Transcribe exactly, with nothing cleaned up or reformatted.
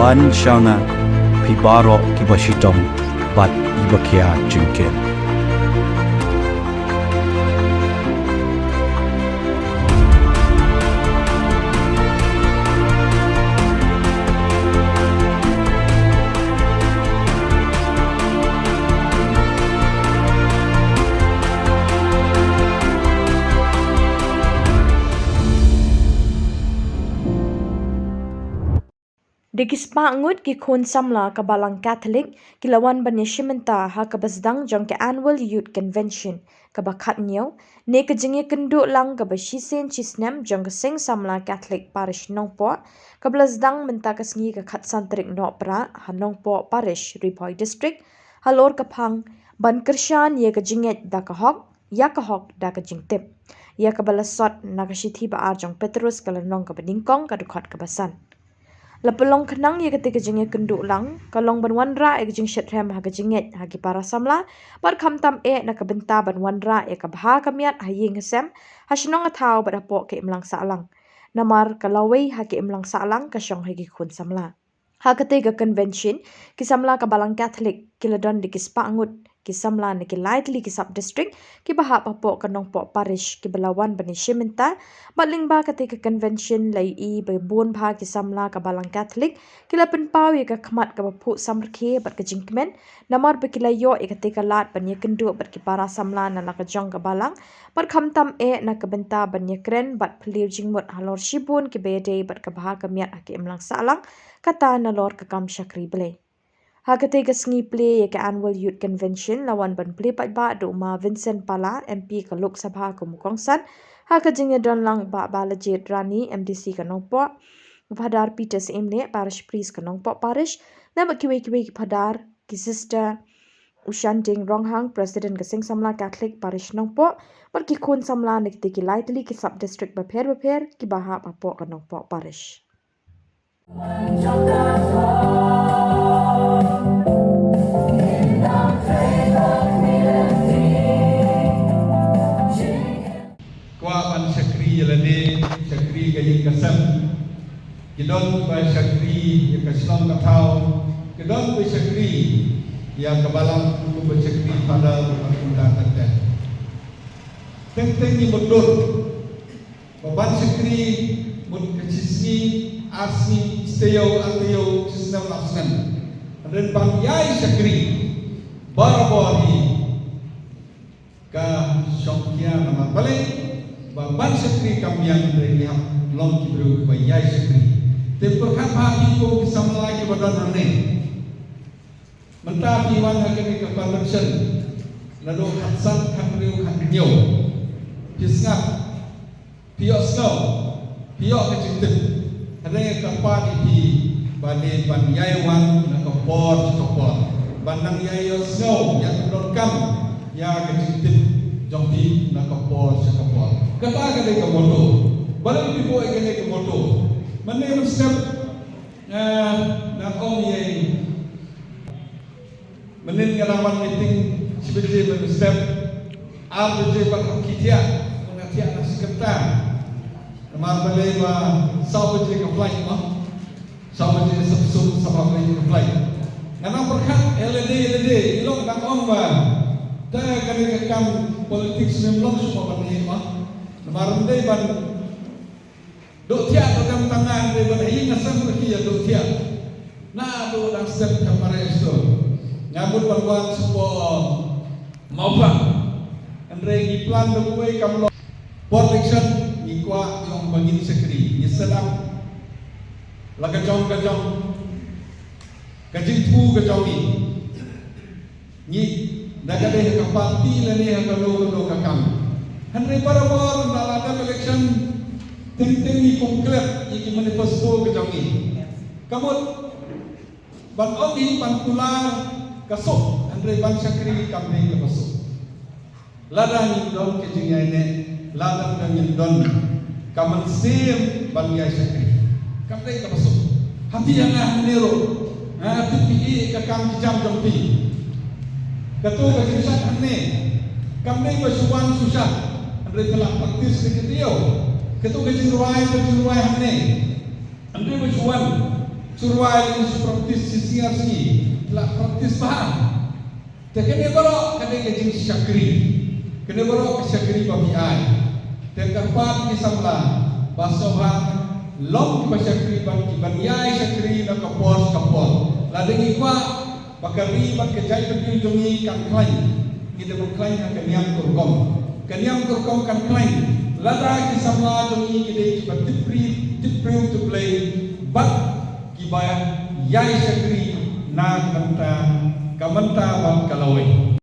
An shanga phi baroh kiba shitom bad iba khia jingker. Da ki spah ngut ki khun samla ka Balang Catholic ki la wan ban ïashim bynta ha kaba sdang jong ka Annual Youth Convention kaba khathynñiew, ne ka jingïakynduh lang kaba shisien shisnem jong ka Seng Samla Catholic Parish Nongpoh, kaba la sdang mynta ka sngi ka khatsan tarik Nohprah ha Nongpoh Parish, Ri Bhoi District, halor ka phang ban kyrshan ïa ka jingngeit da ka hok, ïa ka hok da ka jingtip. Ïa kaba la sot na ka shithi ba ar jong Petrus ka lynnong kaba nyngkong ka dkhot kaba san. La pynlong khnang ïa kata ka jingïakynduh lang, ka long ban wanrah ïa ka jingshitrhem ha ka jingngeit ha ki para samla, bad khamtam eh na ka bynta ban wanrah ïa ka bha ka miat ha ïing ha sem, ha shnong ha thaw bad hapoh ka imlang sahlang. Namar ka lawei ha ka imlang sahlang ka shong ha ki khun samla. Ha kata ka convention, ki samla ka Balang Catholic ki la don da ki spah ngut ki samla na ki lai tylli ki sub district kiba hap hapoh ka Nongpoh Parish kiba la wan ban ïashim bynta. Bad lyngba kata ka convention la ïohi ba bun bha ki samla ka Balang Catholic ki la pynpaw ïa ka khmat kaba phuh samrkhie bad ka jingkmen, namar ba ki la ïoh ïa kata ka lad ban ïakynduh bad ki para samla na la ka jong ka balang, bad khamtam eh na ka bynta ban ïakren bad phylliew jingmut halor shibun kiba ïadei bad ka bha ka miat ha ka imlang sahlang, kata nalor ka kam shakri Blei. Ha kata ka sngi plie ïa ka Annual Youth Convention la wan ban plie paidbah da u Ma Vincent Pala, M P ka Lok Sabha kum u kongsan, ha ka jingïadon lang Bah Balajied Rani, M D C ka Nongpoh, u Phadar Peter Syiemlieh, Parish Priest ka Nongpoh Parish, lem bad kiwei kiwei ki phadar, ki sister, u Shanting Ronghang, President ka Seng Samla Catholic Parish Nongpoh, bad ki khun samla na kita ki lai tylli ki sub district bapher bapher kiba hap hapoh ka Nongpoh Parish. Kwah ban shakri ïa lade, shakri ka ïing ka sem. Ki don kiba shakri ïa ka shnong ka thaw, ki don kiba shakri ïa ka balang, kiba shakri Phadar, kiba kumta ter ter. Teng teng ngi mutdur ba ban shakri mut ka shi sngi, ar sngi, shi taïew, ar taïew, shi snem, ar snem. Hynrei ban ïai shakri barabor hi ka shongkhia, namar balei? Ba ban shakri kam biang, hynrei ngi hap long ki briew kiba ïai shakri. Te pyrkhat bha phi kum ki samla kiba don hangne. Mynta phi wan ha kane ka convention naduh khatsan, khathynriew, khathynñiew. Phi sngap, phi ïohsngew, phi ïoh ka jingtip. Hynrei nga kyrpad ïa phi ba dei ban ïai wan na ka por sha ka por, ban nang ïai ïohsngew, ïa ka donkam, ïa ka jingtip jong phi na ka por sha ka por. Kata ka dei ka motto. Balei phi buh ïa kane ka motto? Mynne mynstep nga dang ong ïa i Mynnin nga dang wan meeting shi baje mynstep, ar baje pat hap ki thiah, nga thiah na shi kynta. Namar balei ba saw baje ka flight mo. Saw baje sep sum, saw baje ka flight. Nga dang pyrkhat, eh, lade, lade, i long dang ong ba te kane ka kam politics ym long shuh ban ïa mo. Namar ym dei ban Duh thiah, duh dang tang, nga dei ban ha ïing ha sem ruh ki ïa duh thiah. Naduh dang step ka mareh shuh. Nga mut ban wan sha por Mawphlang. Hynrei ngi plan da kawei kam long. Por election ngi kwah ïa ong ba ngin shakri, ngi set up la ka jong ka jong ka jingthmu ka jong ngi. Ngi, da ka dei ha ka party lane ha kano kano ka kam. Hynrei barabor ynda la dep election, teng teng ngi kum klet ïa ki manifesto ka jong ngi. Ka mut ban ong hi ban kular ka suk, hynrei ban shakri kam dei kaba suk. Lada ngin don ka jingïaineh, lada ngin don ka mynsiem ban ïai shakri, kam dei kaba suk. Ha phi ha nga hangne ruh, ha phi phi ïohi ka kam ki jam jong phi. Kato ka jingshad hangne kam dei ba shu wan shu shad, hynrei phi la practice ka taïew. Kato ka jingrwai, ka jingrwai hangne, hynrei ba shu wan. Shuwa lei shu practice shi sngi ar sngi, la practice bha. Te kane baroh ka dei ka jingshakri. Kane baroh ka shakri ba phi ai. Te kyrpad ki samla ba sngewbha long kiba shakri bad kiban ïai shakri na ka por sha ka por. Lada ngi kwah ba ka ri bad ka jaitbynriew jong ngi kan khlaiñ, ngi dei ban khlaiñ ha ka niam ka rukom. Ka niam ka rukom kan khlaiñ lada ki samla jong ngi ki dei kiba tip briew, tip briew tip Blei bad kiba ïai shakri na ka bynta, ka bynta bad ka lawei.